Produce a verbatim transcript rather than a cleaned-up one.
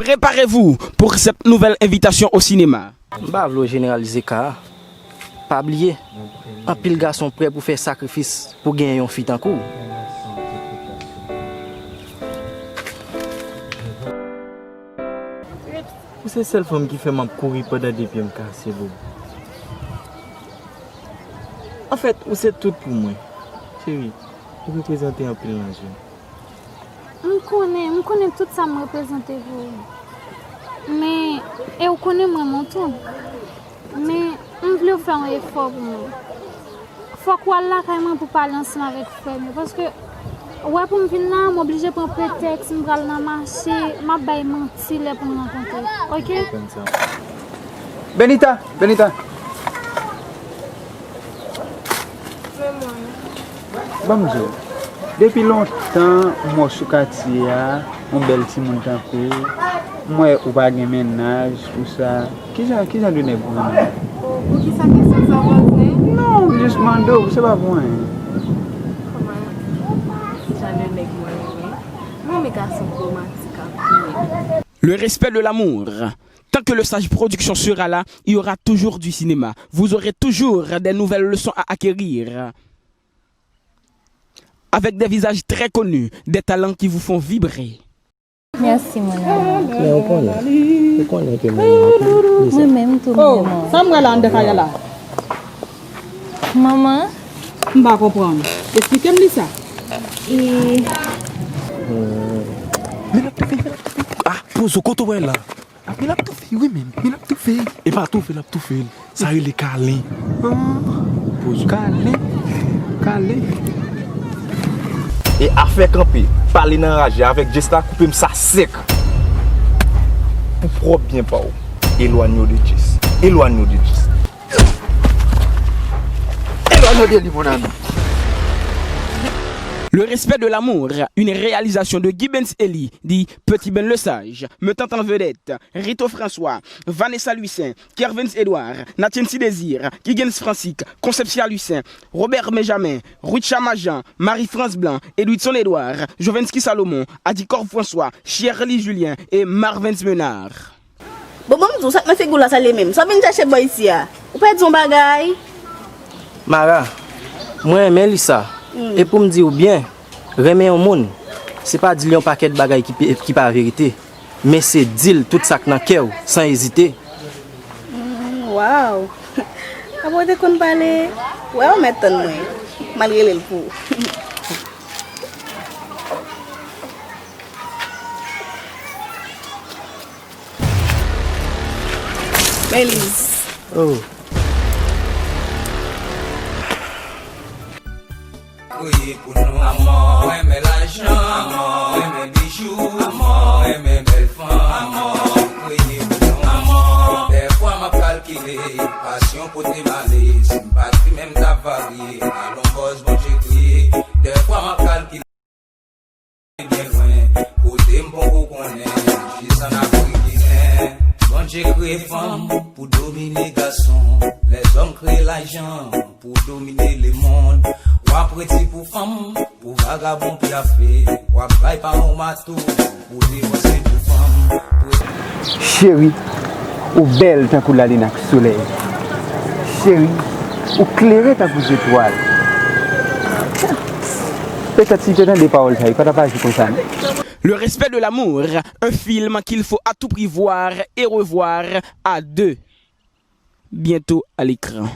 Préparez-vous pour cette nouvelle invitation au cinéma. M pa vle w jeneralize ka a. Pa bliye, anpil gason prè pou fè sakrifis pou genyen yon fi tankou w. Ou se sèl fanm ki fè m ap kouri pandan de pye m kase, boo. Anfèt, ou se tout pou mwen. Cheri, ou reprezante anpil nan je m. M konnen, m konnen tout sa m reprezante pou ou. Men, e ou konnen m renmen w tou. Men, m vle w fè yon efò pou mwen. Fòk w al lakay mwen pou pale ansanm avèk frè m yo. Paske, ou wè, pou m vin la, m oblije pran pretèks, m pral nan mache, m ap bay manti lè pou n rankontre. Oke? Benita, Benita. Ban m di w, depi lontan m wè w sou katye a, yon bèl timoun tankou w, m wè ou pa gen mennaj, tout sa. Kijan, kijan de nèg ou renmen? O, poukisa kesyon sa poze? Non, m jis mande w, se pa pou anyen. Kòman, kijan de nèg mwen renmen? Mwen renmen gason romantik anpil. Le respect de l'amour. Tant que le Sage Production sera là, il y aura toujours du cinéma. Vous aurez toujours des nouvelles leçons à acquérir. Avec des visages très connus, des talents qui vous font vibrer. Merci, mon amour. Men ou konnen, ou konnen ke mwen renmen w tou. Mwen menm tou, mwen renmen w. Sa m wè la anndan kay la? Manman. M pa konprann. Eksplike m li sa. E. Men l ap toufe, men l ap toufe. Ah, pozo, kote w wè la? Ah, men l ap toufe, wi, men, men l ap toufe. E pa toufe, l ap toufe l. Sa rele kalen. Ah, pozo. Kalen, kalen. E afè kanpe, pale nan raje avèk Jess la, koupe m sa sèk. Pou pwòp byen pa w, elwanye w de Jess. Elwanye w de Jess. Elwanye w de li, mon ami. Le respect de l'amour, une réalisation de Guy Benz Eli, dit Petit Ben le Sage, mettant en vedette Rito François, Vanessa Louissaint, Kervens Edouard, Natchency Désir, Kigens Francique, Concepcia Louissaint, Robert Benjamin, Ruth Chamajan, Marie France Blanc, Edwidson Edouard, Jovensky Salomon, Adicor François, Shirley Julien et Marvens Menard. Bon, bon, m di w, sa k nan figi w la, sa l ye menm? Sa w vin chèche bò isi a? Ou pèdi yon bagay? Mara, mwen renmen Lisa. Hmm. E pou m di w byen, renmen yon moun, se pa di l yon pakèt bagay ki pe-, ki pa verite, men se di l tout sa k nan kè w, san ezite. Hmm, waw! Apa w te konn pale? Wè, w mèt tann mwen. M al rele l pou ou. Beliz. Oh. Kriye pou nou. Amò, renmen lajan. Amò, renmen bijou. Amò, renmen bèl fanm. Amò, kriye pou nou. Amò, dèfwa m ap kalkile. Pasyon pote m ale. Si m pati menm t ap varye. Alon kòz Bondye kriye. Dèfwa m ap kalkile. Byen lwen, kote m poko konnen, jis ann Afrik Ginen. Bondye kreye fanm pou domine gason, lèzòm kreye lajan pou domine lemonn. W ap redi pou fanm, pou vagabon pyafe, w ap bay pa yon mato pou depanse pou fanm. Cheri, ou bèl tankou lalin ak solèy. Cheri, ou klere tankou zetwal. Petèt si w te tande pawòl sa yo, ou pa t ap aji konsa, non. Le respect de l'amour, un film qu'il faut à tout prix voir et revoir à deux. Bientôt à l'écran.